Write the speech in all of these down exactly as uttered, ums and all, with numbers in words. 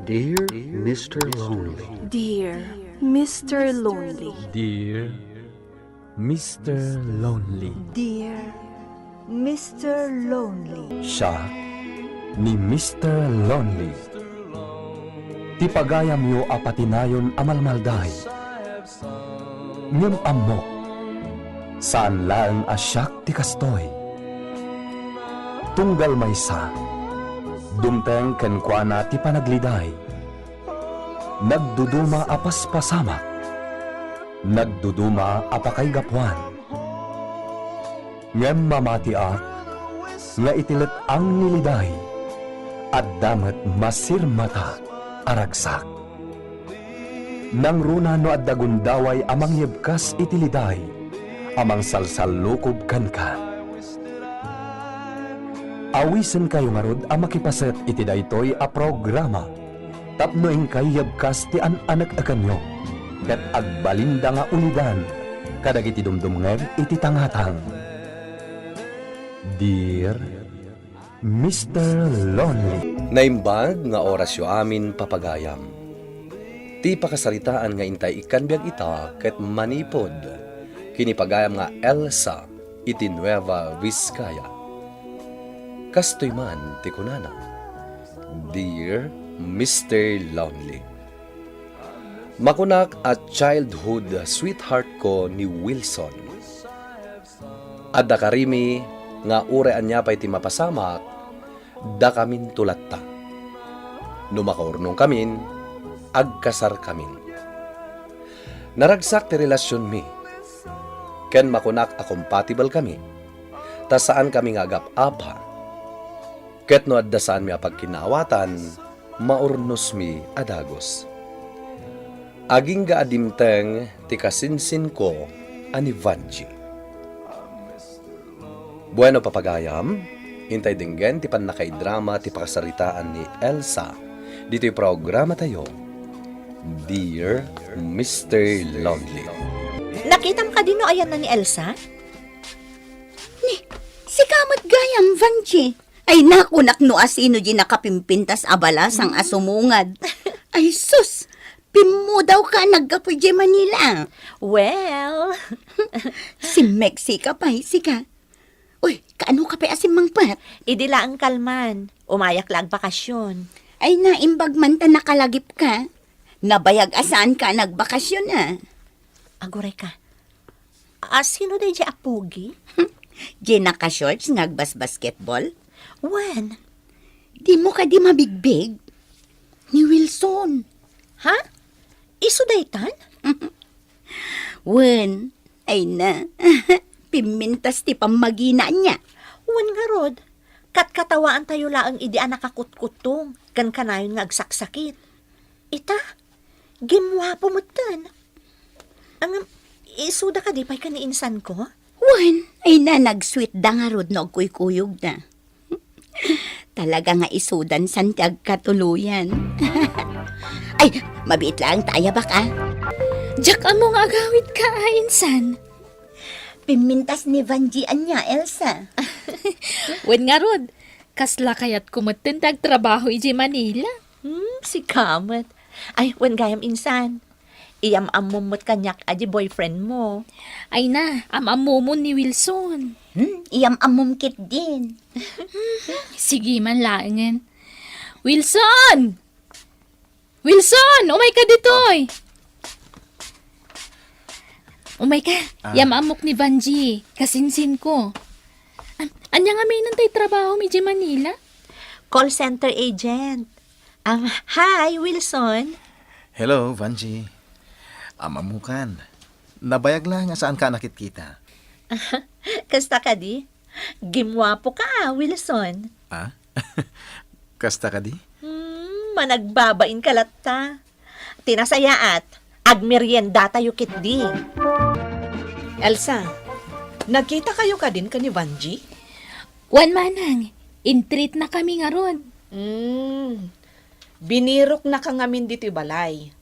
Dear Mister Lonely. Dear Mister Lonely. Dear Mister Lonely. Dear Mister Lonely. Siak ni Mister Lonely. Ti pagayamyo a patinayon a malmalday. Ngem ammok, saan laeng a siak ti kastoy. Tunggal maysa, dumteng kenkuana ti panagliday. Nagduduma a paspasamak, nagduduma a pakaigapuan. Ngem mamatiak nga iti let-ang ni liday, adda met masirmata a ragsak. Nangruna no adda gundaway a mangyebkas iti liday a mangsalsallukob kenka. Awisenkayo ngarud a makipaset iti daytoy a programa tapno inkay yebkas ti an-anek-ekanyo ket agbalinda nga ulidan kadagiti dumdumngeg iti tangatang. Dear Mister Lonely. Naimbag nga orasyo amin, papagayam. Ti pakasaritaan nga intay ikkan biag ita ket manipud ken ni pagayam nga Elsa iti Nueva Vizcaya. Kastoy man ti kunana, Dear Mister Lonely, makunak a childhood sweetheart ko ni Wilson. Adda karimi nga uray ania pay ti mapasamak, dakaminto latta. No makaurnongkamin, agkasarkamin. Naragsak ti relasionmi, ken makunak a compatible kami, ta saankami nga agap-apa. Ket no adda saanmi a pagkinaawatan, maurnosmi a dagus. Agingga a dimteng ti kasinsinko a ni Vanji. Bueno, papagayam, intay denggen ti pannakaidrama ti pakasaritaan ni Elsa ditoy programatayo, Dear Mister Lonely. Nakitam kadi no ayanna ni Elsa? Ni, sika met gayam, Vanji. Ay, nakunak no asino di nakapimpintas a balasang a sumungad. Ay, sus! Pimmudawka naggapu idiay Manila. Well, simmeksika pay, sika. Uy, kaano ka pay a simmangpet? Idi laeng kalman. Umayak la agbakasyon. Ay, naimbag man ta nakalagipka. Nabayag a saanka a nagbakasyon, a. Aguray ka. Asino daydiay a pogi? Diay naka-shorts nga agbasbasketball? Wen. Dimo kadi mabigbig? Ni Wilson. Ha? Isu daytan? Wen, ay na. Pimmintas ti pammagina ania. Wen ngarud, katkatawaantayo laeng idi a nakakutkuttong ken kanayon nga agsaksakit. Ita, gimmuapo metten. Ngem, isuda kadi pay ken ni insanko? Wen, ay na, nag-sweet da ngarud no agkuykuyogda. Talaga nga isudan san ti agkatuloyan. Ay, mabiit laeng ta ayabak, a. Diak ammo nga agawidka, a, insan. Pimmintas ni Vanji ania, Elsa? Wen ngarud, kasla kayatko metten ti agtrabaho idiay Manila. Hmm, sika met. Ay, wen gayam insan. Iyam-ammom met kaniak a di boyfriend mo. Ay na, am-ammomon ni Wilson. Hmm, iyam-ammom ketdin. Sige man laengen. Wilson! Wilson, umayka ditoy. Umayka, ah. Iyam-ammok ni Vanji, kasinsinko. An-, ania ngamin tay trabahom idiay Manila? Call center agent. Um, hi, Wilson. Hello, Vanji. Am-ammokan. Nabayag la nga saanka a nakitkita. Kasta kadi? Gimmuapoka, a, Wilson. Ah? Kasta kadi? Hmm, managbabainka latta. Ti nasayaat, agmeriendatayo ketdi. Elsa, nagkitakayo kadin ken ni Vanji? Wen, manang, in-treatnakami ngarud. Hmm, biniroknaka ngamin ditoy balay.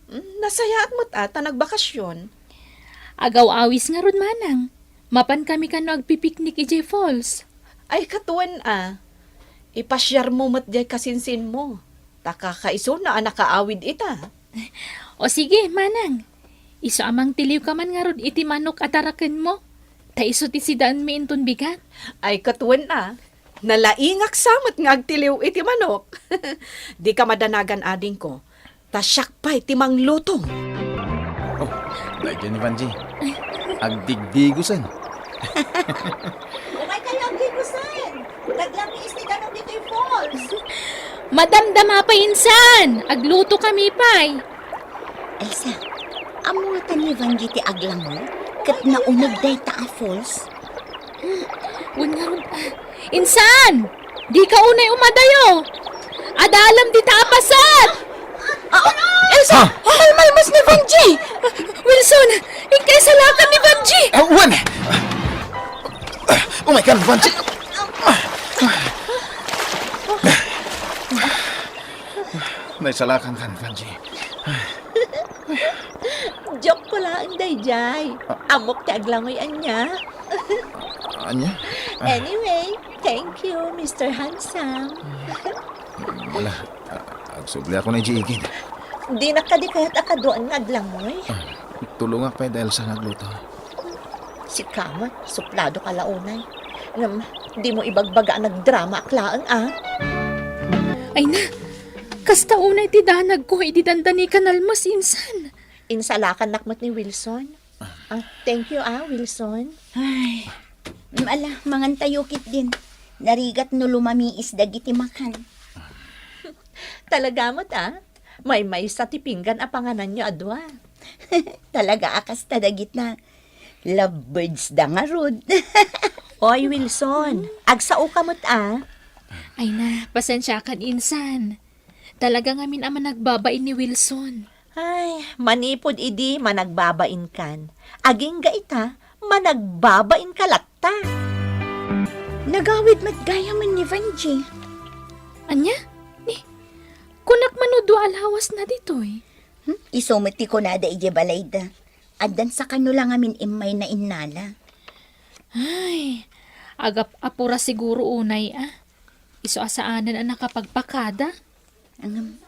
Hmm, nasayaat met a ta nagbakasyon. Agaw-awis ngarud, manang. Mapankami kano agpipiknik idiay falls. Ay, ket wen a. Ipasiarmo met diay kasinsinmo. Ta kakaisuna a nakaawid ita. O sige, manang. Isu a mangtiliwka man ngarud iti manok a tarakenmo. Ta isu ti sidaenmi inton bigat. Ay, ket wen a. Nalaingak sa met nga agtiliw iti manok. Dika madanagan, adingko. Ta siak pay ti mangluto. Oh, daydiay ni Vanji. Agdigdigosen. Umay kayo agdigosen. Naglangiis ti danum ditoy falls. Madamdama pay, insan. Agluto kami pay. Elsa, ammo ngata ni Vanji ti aglangoy ket nauneg dayta a falls? Wen ngarud, ah, insan! Dika unay umadayo! Adda alam dita a paset! Ah, ah, Elsa! Ah! Malmalmas ni Vanji! Wilson! Inka isalakan ni Vanji! Ah, wen! Umay ka, Vanji! Naisalakan ka, Vanji. Joke ko laeng daydiay. Ah. Ammok ti aglangoy ania. Ania? Ah. Anyway, thank you, Mister Handsome. Wala. Ah, agsubli ako na ijigid. Dinak kadi kayat a kaduan nga aglangoy? Ah, tulongak pay dayta, Elsa, nga agluto. Sika met, suplado ka la unay. Ngem, dimo ibagbaga a nagdramaak laeng, a? Ay na, kasta unay ti danagko idi dandani ka nalmas, insan. Insalakannak met ni Wilson. Ah, thank you, a, Wilson. Ay, ala, mangantayo ketdin. Narigat no lumamiis dagiti makan. Talaga met, a? Maymaysa ti pinggan a pangananyo a dua. Talaga a kasta dagita. Lovebirds da ngarud. Oy, Wilson, agsaoka met, a? Ay na, pasensiakan, insan. Talaga ngamin a managbabain ni Wilson. Ay, manipud idi managbabainkan, agingga ita, managbabainka latta. Nagawid met gayamen ni Vanji. Ania? Ni, kunak man no dua a lawasna ditoy. Hmm? Isu met ti kunada idiay balayda. Addan sakano la ngamin immayna innala. Ay, agap-apura siguro unay, a. Isu a saanen a nakapagpakada. Ngem,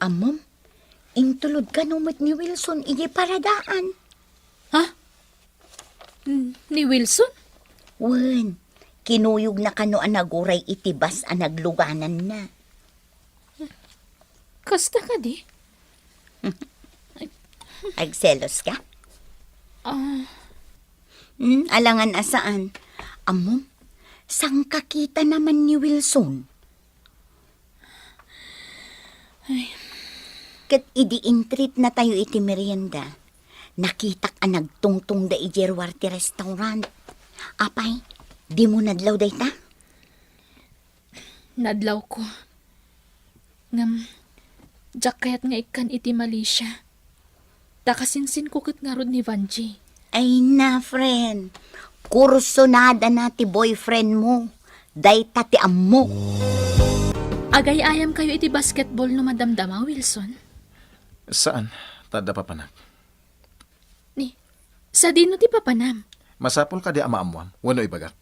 ammom, intulod kano met ni Wilson idiay paradaan. Ha? N-, ni Wilson? Wen, kinuyogna kano a naguray iti bus a naglugananna. Kasta kadi? Agselos ka? Ah. Hmm, alangan a saan. Ammom, sangkakita naman ni Wilson. Ay. Ket idi intreat natayo iti merienda, nakitak a nagtungtongda idiay ruar ti restaurant. Apay, dimo nadlaw dayta? Nadlawko. Ngem, diak kayat nga ikkan iti Malaysia. Ta kasinsinko ket ngarud ni Vanji. Ay na, friend. Kursunadana ti boyfriend mo. Dayta ti ammo. Agay-ayamkayo iti basketball no madamdama, Wilson? Saan. Ta adda papanak. Ni, sadino ti papanam? Masapul kadi a maammuam wenno ibagak?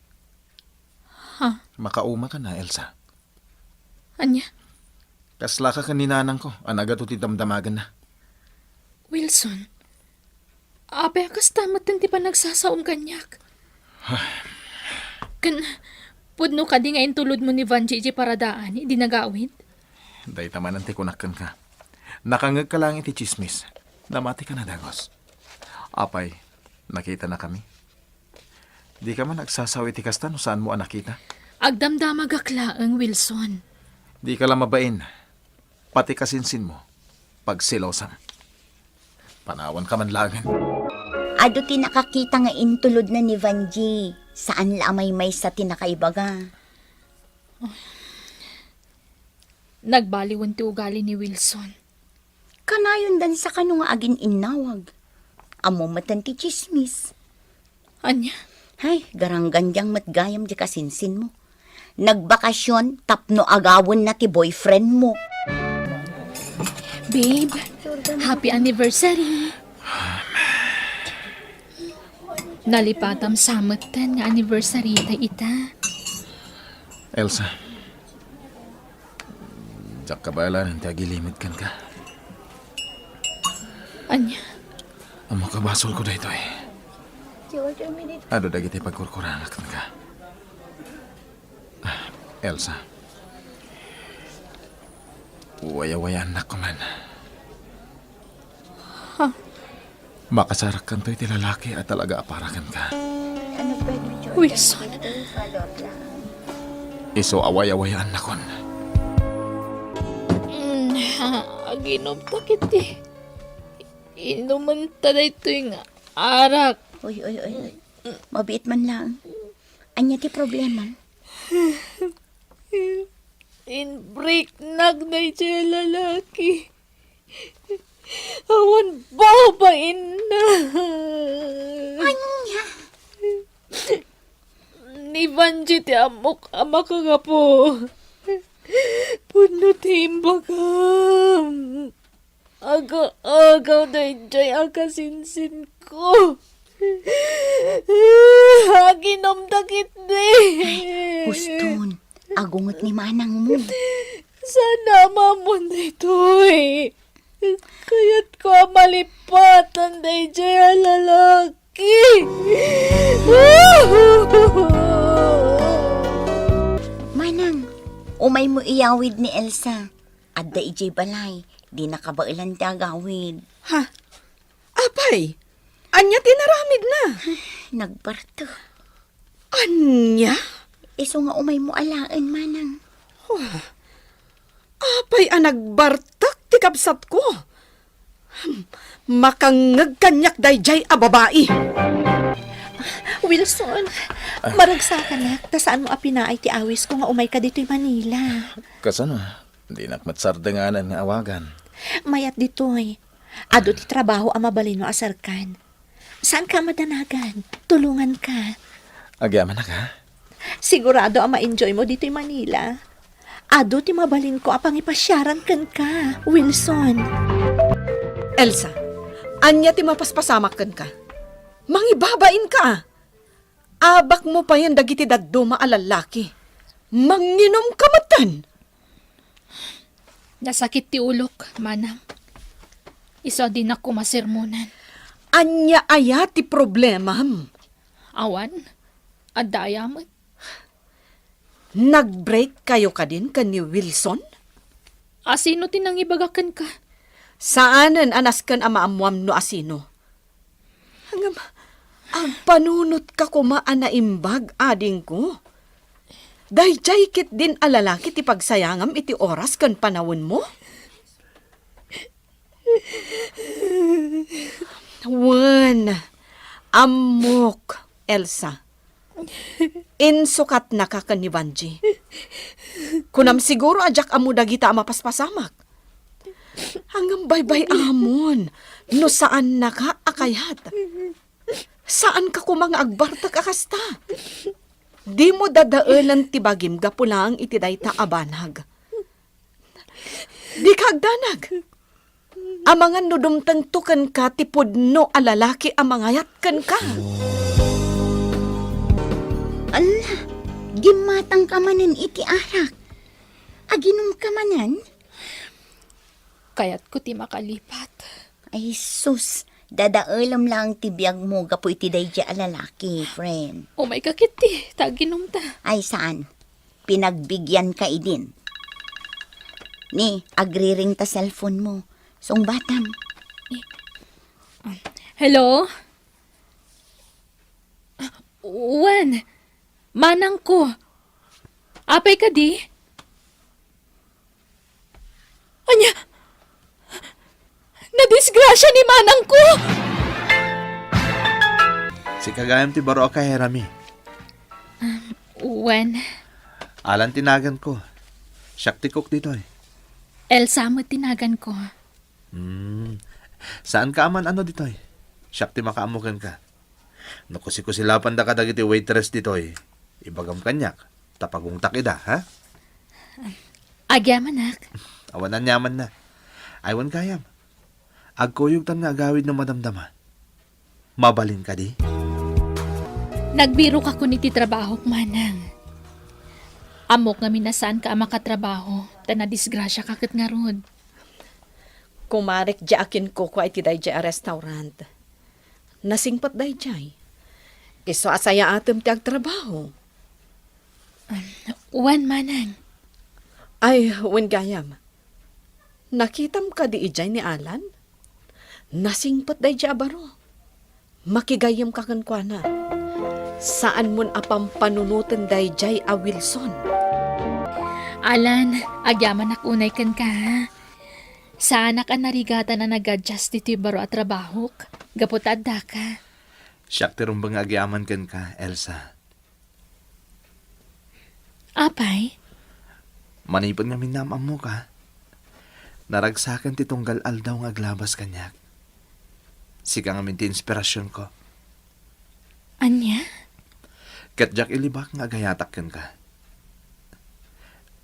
Ha? Makauma ka na, Elsa. Ania? Kaslaka ken ni nanangko a nagadu ti damdamagenna. Wilson, apay a kasta metten ti panagsasaom kaniak? Ken, pudno kadi nga intulodmo ni Vanji idiay paradaan idi nagawid? Dayta manen ti kunak kenka. Nakangngegka laeng iti tsismis. Namatika na dagus. Apay, nakitanakami? Dika man agsasao iti kasta no saanmo a nakita? Agdamdamagak laeng, Wilson. Dika la mabain. Pati kasinsinmo, pagselosam. Panawanka man laengen. Adu ti nakakita nga intulodna ni Vanji. Saan la a maymaysa ti nakaibaga. Nagbaliwen ti ugali ni Wilson. Kanayondan sakano nga agin-innawag. Ammo metten ti tsismis. Ania? Hay, garanggandiang met gayam di kasinsinmo. Nagbakasyon tapno agawenna ti boyfriendmo. Babe, happy anniversary! Nalipatam sa metten nga anniversary ta ita. Elsa, Diak kabaelan ti agilimed kenka. Ania? Ammok a basolko daytoy. Adu dagiti pagkurkurangak kenka. Ah, Elsa. Wayawayaannak man. Ha? Makasarakkanto iti lalaki a talaga a para kenka. Wilson. Isu a wayawayaannakon. Mm, aginomta iti inumenta daytoy nga arak. Uy, uy, uy, uy. Mabiit man lang. Ania ti problema? Inbreaknak daydiay a lalaki. Awan babainna. Ania? Ni Vanji ti ammok a makagapu. Pudno ti imbagam. Aga-agaw daydiay a kasinsinko. Aginomda ketdi. Ay, huston. Agunget ni manangmo. Saan a maammuan daytoy? Kayatko a malipatan daydiay a lalaki. Manang, umaymo iyawid ni Elsa. Adda idiay balay, dina kabaelan ti agawid. Ha? Apay, ania ti inaramidna? Nagbartek. Ania? Isu nga umaymo alaen, manang. Wah, apay a nagbartek ti kabsatko? Hmm, makangngeg kaniak daydiay a babai. Wilson, ah, maragsakanak, ta saanmo a pinaay ti awisko nga umayka ditoy Manila. Kasano? Dinak met sardenganan nga awagan. Mayat ditoy. Adu ti trabaho a mabalinmo a serkan. Saanka a madanagan. Tulonganka. Agyamanak, ha? Sigurado a ma-enjoymo ditoy Manila. Adu ti mabalinko a pangipasiaran kenka, Wilson. Elsa, ania ti mapaspasamak kenka? Mangibabainka, a. Abakmo payen dagiti dadduma a lallaki. Manginumka metten. Nasakit ti ulok, manang. Isu a dinak koma sermonan. Ania aya ti problemam? Awan, adda aya met. Nag-break kayo kadin ken ni Wilson? Asino ti nangibaga kenka? Saanen a nasken a maammuam no asino. Ngem, agpanunotka koma a naimbag, adingko. Daydiay ketdin a lalaki ti pagsayangam iti oras ken panawenmo? Wen, ammok, Elsa. Insukatnaka ken ni Vanji. Kunam siguro a diak ammo dagita a mapaspasamak. Ngem baybay-amon no saannaka a kayat. Saanka koma nga agbartek a kasta. Dimo dadaelen ti bagim gapu laeng iti dayta a banag. Dika agdanag. Amangan no dumtengto kenka ti pudno a lalaki a mangayat kenka. Ala, gimmatangka manen iti arak. Aginumka manen? Kayatko ti makalipat. Ay sus, dadaelem laeng ti biagmo gapu iti daydiay a lalaki, friend. Umayka ketdi, ta aginumta. Ay saan? Pinagbigyanka idin. Ni, agriring ta cellphone mo. Sungbatam. Hello? Wen, manangko. Apay kadi? Ania? Nadisgrasia ni manangko! Sika gayam ti baro a kaherami. Um, wen. Alan ti naganko. Siak ti cook ditoy. Elsa met ti naganko. Hmm. Saanka a man-ano ditoy? Siak ti makaammo kenka. No kusikusilapanda kadagiti waitress ditoy, ibagam kaniak, ta pagungtak ida, ha? Agyamanak. Awan aniamanna. Aywan gayam. Agkuyogtan nga agawid no madamdama. Mabalin kadi? Nagbirok a kun iti trabahok, manang. Ammok ngamin a saanka a makatrabaho. Ta nadisgrasiaka ket ngarud. Kumarek diay akinkukua iti daydiay a restaurant. Nasingpet daydiay. Isu a sayaatem ti agtrabaho. Wen, manang. Ay, wen gayam. Nakitam kadi idiay ni Alan? Nasingpet daydiay a baro. Makigayyemka kenkuana. Saanmon a pampanunoten daydiay a Wilson. Alan, agyamanak unay kenka, ha? Saanak a narigatan a nag-adjust ditoy baro a trabahok, gapu ta addaka. Siak ti rumbeng nga agyaman kenka, Elsa. Apay? Manipud ngamin naam-ammoka, naragsaken ti tunggal aldaw nga aglabas kaniak. Sika ngamin ti inspirasionko. Ania? Ket diak ilibak nga agayatak kenka.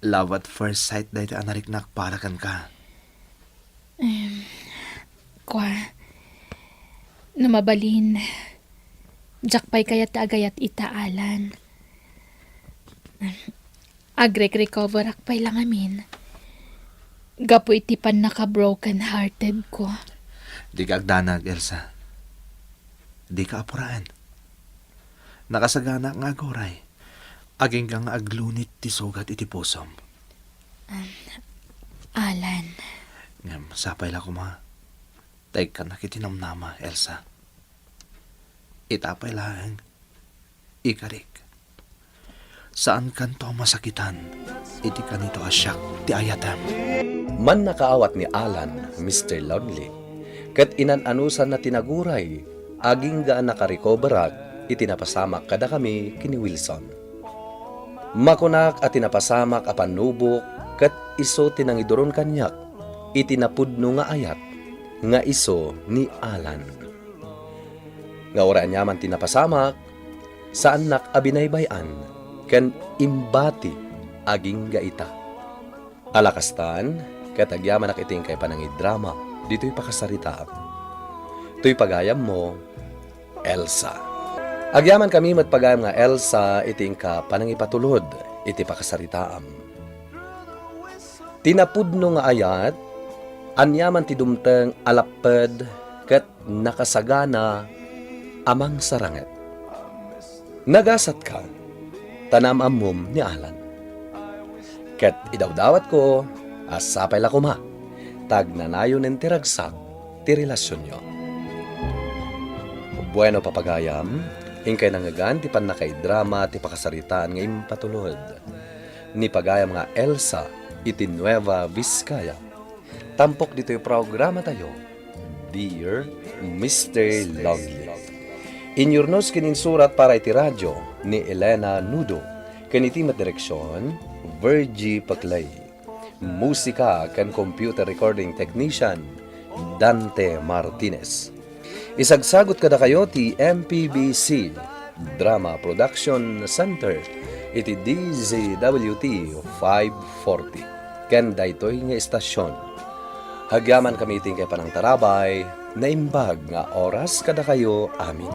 Love at first sight daytoy a nariknak para kenka. Em, kua, no mabalin, diak pay kayat ti agayat ita, Alan. Agrek-recoverak pay la ngamin gapu iti pannaka-broken-hearted ko. Dika agdanag, Elsa. Dika apuraen. Nakasaganak nga aguray. Agingga nga aglunit ti sugat iti pusom. Um, Alan. Ngem, sapay la koma. Ta ikkannak iti namnama, Elsa. Ita pay laeng, ikarik. Saankanto a masakitan iti kanito a siak ti ayatem. Mannakaawat ni Alan, Mister Longley, ket inan-anusanna ti naguray agingga a nakarecoverak iti napasamak kadakami ken ni Wilson. Makunak a ti napasamak a pannubok ket isu ti nangiduron kaniak iti napudno nga ayat nga isu ni Alan. Nga uray aniaman ti napasamak, saannak a binaybay-an ken imbati agingga ita. Ala kastan, ket agyamanak iti inkay panangidrama ditoy pakasaritaam. Toy pagayammo, Elsa. Agyamankami met pagayam nga Elsa iti inka panangipatulod iti pakasaritaam. Ti napudno nga ayat, aniaman ti dumteng a lapped ket nakasagana a mangsaranget. Nagasatka, ta naam-ammom ni Alan. Ket idawdawatko a sapay la koma, ta agnanayonen ti ragsak ti relasionyo. Bueno, papagayam, inkay nangngegan ti pannakaidrama ti pakasaritaan nga impatulod ni pagayam nga Elsa iti Nueva Vizcaya. Tampok ditoy programatayo, Dear Mister Longley. Inyurnos ken insurat para iti radio ni Elena Nudo, ken iti met direksion, Virgie Paclay. Musika ken computer recording technician, Dante Martinez. Isagsagot kadakayo ti M P B C Drama Production Center iti D Z W T five forty ken daytoy nga estasion. Agyamankami iti inkay panangtarabay, naimbag nga oras kadakayo amin.